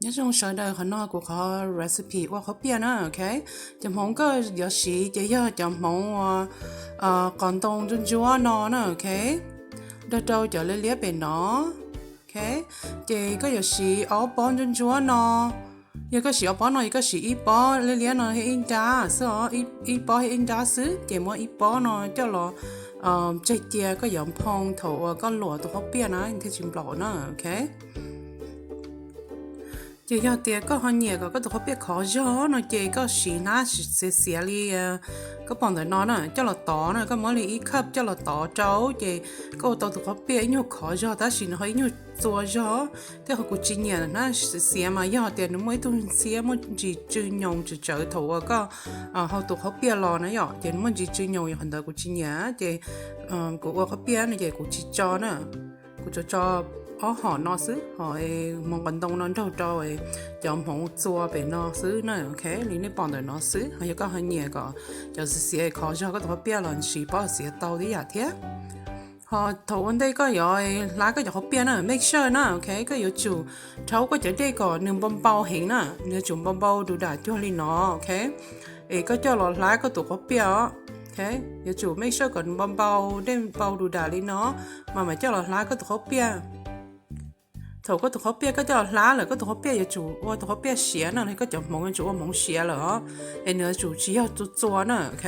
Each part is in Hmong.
Nyob zoo sawv daws, qhov no kuv qhov recipe ua qhob piaj na, ok. Cov hmoov koj yuav siv ces yog cov hmoov uas qos ntoo ntsuab ntsuab no na, ok, nrog rau cov liab liab pem no, ok. Ces koj yuav siv ob pob ntsuab ntsuab no. Yog koj siv ob pob no, yog koj siv ib pob liab liab no thiab ib nrab xwb os, ib pob thiab ib nrab xwb, ces muab ib pob no coj los tseg cia, koj yuav nphoo thaum uas koj luam tus qhob piaj na thiaj tsis nplaum na, ok. Ces yog tias koj ho nyiam kom koj tus qhob piaj khov zog no ces koj siv hnab xiav xiav li koj pom ntawm no na coj los tov na, koj muab li ib cup coj los tov rau ces koj ua tau tus qhob piaj ib nyuag khov zog tab sis nws ho ib nyuag txua zog. Thiab qhov kuv tsis nyiam hnab xiav mas yog tias nws muaj ib tug ntxhiab muaj ntsis tsw nyoos tsawv tsawv thaum uas koj hau tus qhob piaj los na yom, ces nws muaj ntsis tsw nyoos, yog qhov ntawd kuv tsis nyiam. Ces kuv ua qhob piaj no ces kuv tsis tso na, kuv tsuas tso ob hom no xwb, hom hmoov qos ntoo no nrog rau cov hmoov txua pem no xwb na, ok. Li nej pom ntawm no xwb, ho yog koj ho nyiam kom cov xiav xiav khov zog koj tus qhob piaj los siv pob xiav tau tib yam thiab. Ho thaum ua ntej koj yuav hlab koj cov qhob piaj na, make sure na, ok, koj yuav tsum rhaub koj cov dej kom nws npau npau heev na, nws yuav tsum npau npau du dam cuag li no, ok. Es koj coj los hlab koj tus qhob piaj os, ok. Yuav tsum make sure kom nws npau npau, dej npau du dam li no mas mam coj los hlab koj tus qhob piaj. Thaum koj tus qhob piaj koj coj los hlab lawm, koj tus qhob piaj yuav tsum ua tus qhob piaj siav na, koj cov hmoov yuav tsum ua hmoov siav lawm os, es nws yuav tsum tsis yog txua txua na, ok.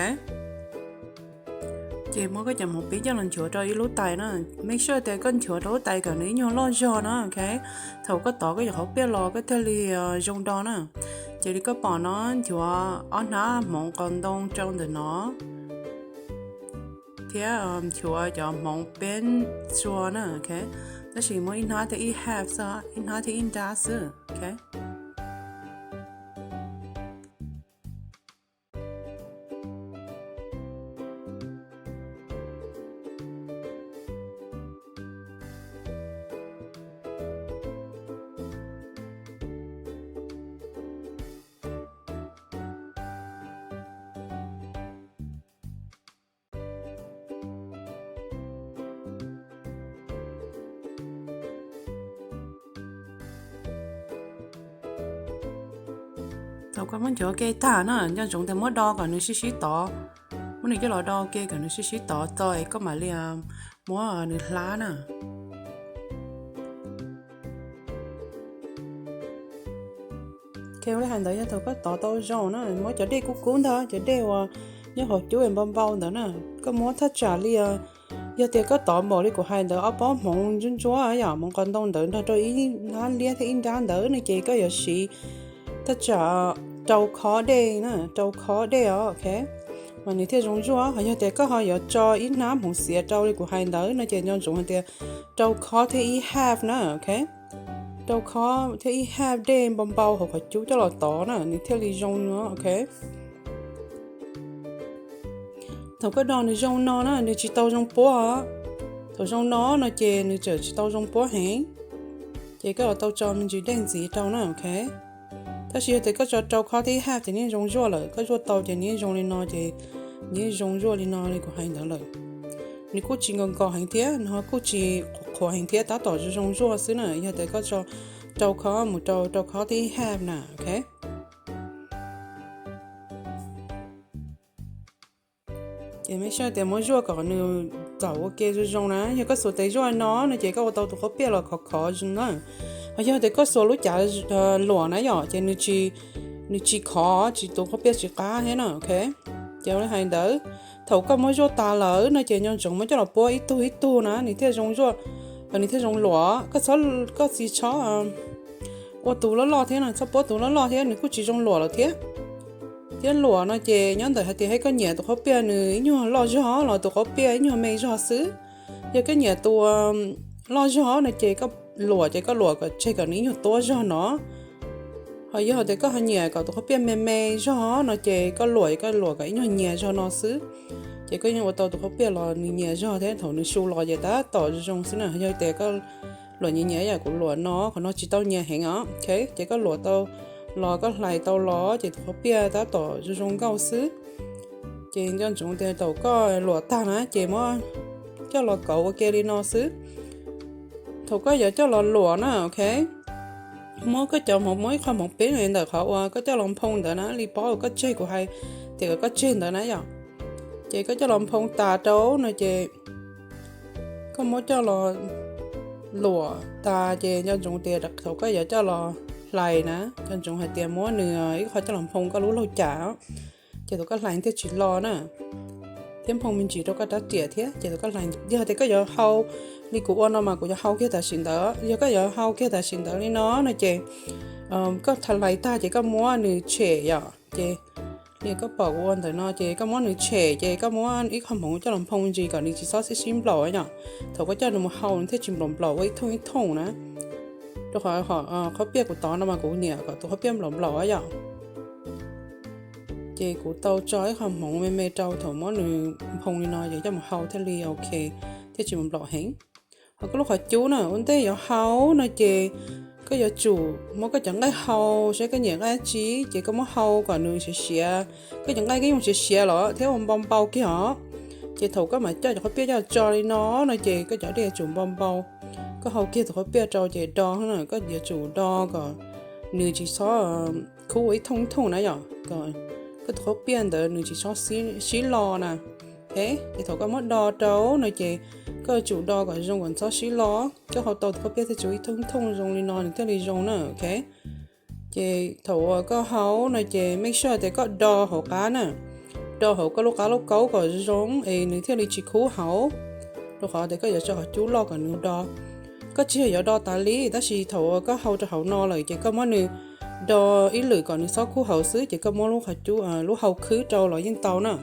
Ces muab koj cov hmoov pib coj los nchuav rau ib lub tais na, make sure tias koj nchuav rau lub tais kom nws ib nyuag loj zog na, ok. Thaum koj tov koj cov qhob piaj los koj thiaj li zoo do na. Ces li koj pom no, nchuav ob hnab hmoov qos ntoo rau ntawm no thiab nchuav cov hmoov peeb sua na, ok. Tab sis muab ib hnab thiab ib half xwb, ib hnab thiab ib nrab xwb, ok. Thaum koj muab nchuav ua ke tag na, nco ntsoov tias muab do kom nws sib sib tov, muab nws coj los do ua ke kom nws sib sib tov tso es koj mam li muab nws hlab na. Ok, ua li hais ntawd yog thaum koj tov tau zoo na, muab cov dej kub kub ntag, cov dej uas nyob hauv cub es npau npau ntawd na, koj muab thaj tsam li, yog tias koj tov npaum li kuv hais ntawd ob pob hmoov ntsuab ntsuab yom, hmoov qos ntoo ntawd nrog rau ib hnab liab thiab ib nrab ntawd no ces koj yuav siv thaj tsam rau khob dej na, rau khob dej os, ok, mas nws thiaj zoo zuaj. Ho yog tias koj ho yuav tso ib hnab hmoov xiav rau li kuv hais ntawd no ces nco ntsoov hais tias rau khob thiab ib half na, ok, rau khob thiab ib half dej npau npau hauv qhov cub coj los tov na nws thiaj li zoo no, ok. Thaum koj do nws zoo no na nws tsis tau zoo puab os. Thaum zoo no no ces nws tseem tsis tau zoo puab heev, ces koj yuav tau tso me ntsis dej ntxiv rau na, ok. Tab sis yog tias koj tso rau khob thiab ib half ces nws yeej zoo zuaj lawm, koj zuaj tau ces nws yeej zoo li no ces nws yeej zoo zuaj li no li kuv hais ntawd lawm. Nws kuj tsis nkaus nkaus heev thiab, nws ho kuj tsis qhuav qhuav heev thiab, tab tom zoo zoo zuaj xwb na, yog tias koj tso rau khob mus rau rau khob thiab ib half na, ok. Ces make sure tias muab zuaj kom nws txaus ua ke zoo zoo na. Yog koj xuas tes zuaj no no ces koj ua tau tus qhob piaj los khov khov na. Ho yog tias koj xuas lub cav luam na yom ces nws tsis khov, tsis, tus qhob piaj tsis qab thiab na, ok. Ces ua li hais ntawd, thaum koj muab zuaj tas lawm no ces nco ntsoov muab coj los puab ib tug ib tug na nws thiaj zoo zuaj, nws thiaj zoo luam. Koj txhob, koj tsis txhob ua tus loj loj thiab no, txhob puab tus loj loj thiab nws kuj tsis zoo luam lawm thiab. Thiab luam no ces nyob ntawm hais tias hais koj nyiam tus qhob piaj nws ib nyuag loj zog los tus qhob piaj ib nyuag me zog xwb. Yog koj nyiam tus loj zog no ces koj luam ces koj luam kom tseg kom nws ib nyuag tuab zog no. Ho yog tias koj ho nyiam kom tus qhob piaj me me zog no ces koj luam ces koj luam kom ib nyuag nyias zog no xwb. Ces koj yeej ua tau tus qhob piaj los nws nyias zog thiab thaum nws su los ces tab tom zoo zoo xwb na. Yog tias koj luam nyias nyias yam kuv luam no, qhov no tsis tau nyias heev os, ok. Ces koj luam tau los koj hlais tau los ces tus qhob piaj tab tom zoo zoo nkauj xwb. Ces nco ntsoov tias thaum koj luam tag na ces muab coj los kauv ua ke li no xwb. Thaum koj yuav coj los luam na, ok, muab koj cov hmoov, muab ib qho hmoov pib ntawm qhov uas koj coj los nphoo ntawd na, li paub uas koj tseg, kuv hais tias kom koj tseg ntawd na yom. Ces koj coj los nphoo tas rau no ces koj muab coj los luam tas ces nco ntsoov tias thaum koj yuav coj los hlais na, nco ntsoov hais tias muab nws ib qho coj los nphoo koj lub laug cam, ces thaum koj hlais thiaj tsis lo na, thiab nphoo me ntsis rau koj rab riam thiab. Ces thaum koj hlais, yog tias koj yuav hau li kuv ua no mas kuv yuav hau kiag tam sim ntawd. Yog koj yuav hau kiag tam sim ntawd li no no ces koj hlais tag ces koj muab nws tshem yom. Ces li koj pom kuv ua ntawm no ces koj muab nws tshem ces koj muab ib qho hmoov coj los nphoo ntsis kom nws tsis txhob sib sib nplaum yom. Thaum koj coj nws mus hau nws thiaj tsis nplaum nplaum ua ib thooj ib thooj na. Rau qhov qhov qhob piaj kuv tov no mas kuv nyiam kom tus qhob piaj nplaum nplaum yom. Ces kuv tau tso ib qho hmoov me me rau, thaum muab nws nphoo li no ces coj mus hau thiaj li ok, thiaj tsis nplaum heev. Ho koj lub qhov cub na, ua ntej yuav hau no ces koj yuav tsum muab koj cov nqaij hau, saib koj nyiam nqaij dab tsi ces koj muab hau kom nws siav siav. Koj cov nqaij koj yeej siav siav los thiab ua npau npau kiag os. Ces thaum koj mam coj cov qhob piaj coj tso li no no ces koj cov dej yuav tsum npau npau. Koj hau kiag tus qhob piaj rau ces do na, koj yuav tsum do kom nws tsis txhob khub ua ib thooj ib thooj na yom, kom koj tus qhob piaj ntawd nws tsis txhob sib lo na. Ces thaum koj muab do rau no ces koj yuav tsum do kom zoo kom txhob sib lo. Koj hau tau tus qhob piaj thiaj tsis ua ib thooj ib thooj zoo li no nws thiaj li zoo na, ok. Ces thaum uas koj hau no ces make sure tias koj do hauv qab na, do hauv koj lub qab lauj kaub kom zoo es nws thiaj li tsis khub hauv, rau qhov tias koj yuav tso qhov cub loj kom nws do. Koj tsis yog yuav do tas li, tab sis thaum uas koj hau rau hauv no lawm ces koj muab nws do ib lwm kom nws txhob khub hauv xwb ces koj muab lub qhov cub, lub hau khwb rau los yeej tau na.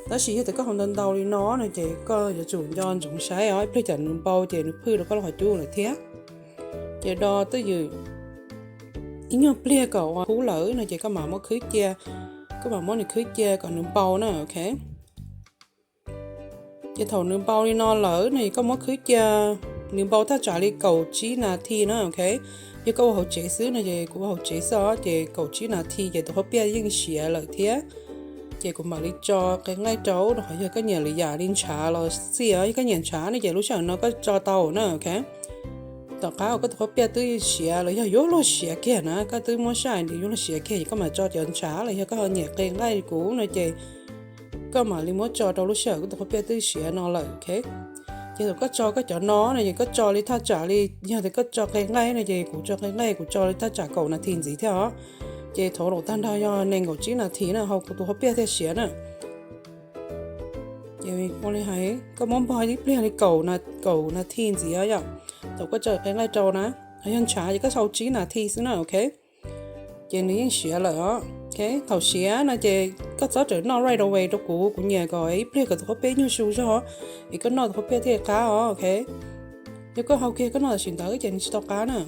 Tab sis yog tias koj hau ntau ntau li no no ces koj yuav tsum nco ntsoov saib os, ib pliag cas nws npau ces nws phwj rau koj lub qhov cub lawm thiab. Ces do twj ywm ib nyuag pliag kom khub lawm no ces koj mam muab khwb cia, koj mam muab nws khwb cia kom nws npau na, ok. Ces thaum nws npau li no lawm no ces koj muab khwb cia, nws npau thaj tsam li kaum tsib nas this na, ok. Yog koj ua hauv tsev xwb no ces kuv ua hauv tsev xwb os, ces kaum tsib nas this ces tus qhob piaj yeej siav lawm thiab. Ces kuv mam li tso qe nqaij rau, rau qhov yog koj nyiam lwm yam li ntshav los xij os, yog koj nyiam ntshav no ces lub sij hawm no koj tso tau na, ok. Tom qab uas koj tus qhob piaj twb siav los yog yuav luag siav kiag na, koj twb muab saib yuav luag siav kiag ces koj mam tso cov ntshav, los yog koj ho nyiam qe nqaij kuv no ces koj mam li muab tso rau lub sij hawm koj tus qhob piaj twb siav no lawm, ok. Ces thaum koj tso koj cov no no ces koj tso li thaj tsam li, yog tias koj tso qe nqaij no ces kuv tso qe nqaij kuv tso li thaj tsam kaum nas this ntxiv thiab os. Ces thaum laus tag nrho yog nees nkaum tsib nas this na hauv kuv tus qhob piaj thiaj siav na. Ces ua li hais koj muab npog ib pliag li kaum nas this ntxiv yom, thaum koj tso qe nqaij rau na. Yog ntshav ces koj sau tsib nas this xwb na, ok. Ces nws yeej siav lawm os. Thaum siav no ces koj txhob rawm noj right away rau kuv, kuv nyiam kom ib pliag kom tus qhob piaj nyuag su zog, es koj noj tus qhob piaj thiaj qab os, ok. Yog koj hau kiag koj noj tam sim ntawd ces nws tsis tau qab na.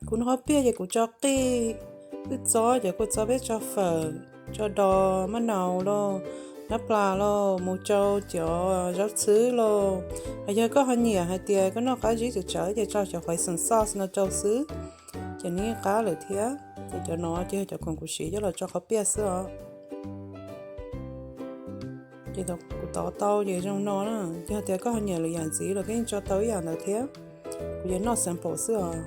Kuv noj qhob piaj ces kuv tso qij, wb txob cov kua txob peb tso fawm, tso dos, maj nau lauj, nab plas lauj, mus tsau cov zaub txhwb lauj. Los yog koj ho nyiam hais tias koj noj qab zib tsawv tsawv ces tso cov hoisin sauce no rau xwb, ces nws yeej qab lawm thiab. Ces cov no ces yog cov khoom kuv siv coj los tso qhob piaj xwb os. Ces kuv tov tau ces zoo no na. Yog tias koj ho nyiam lwm yam ntxiv los koj yeej tso tau ib yam ntawd thiab. Kuv yuav noj sample xwb os.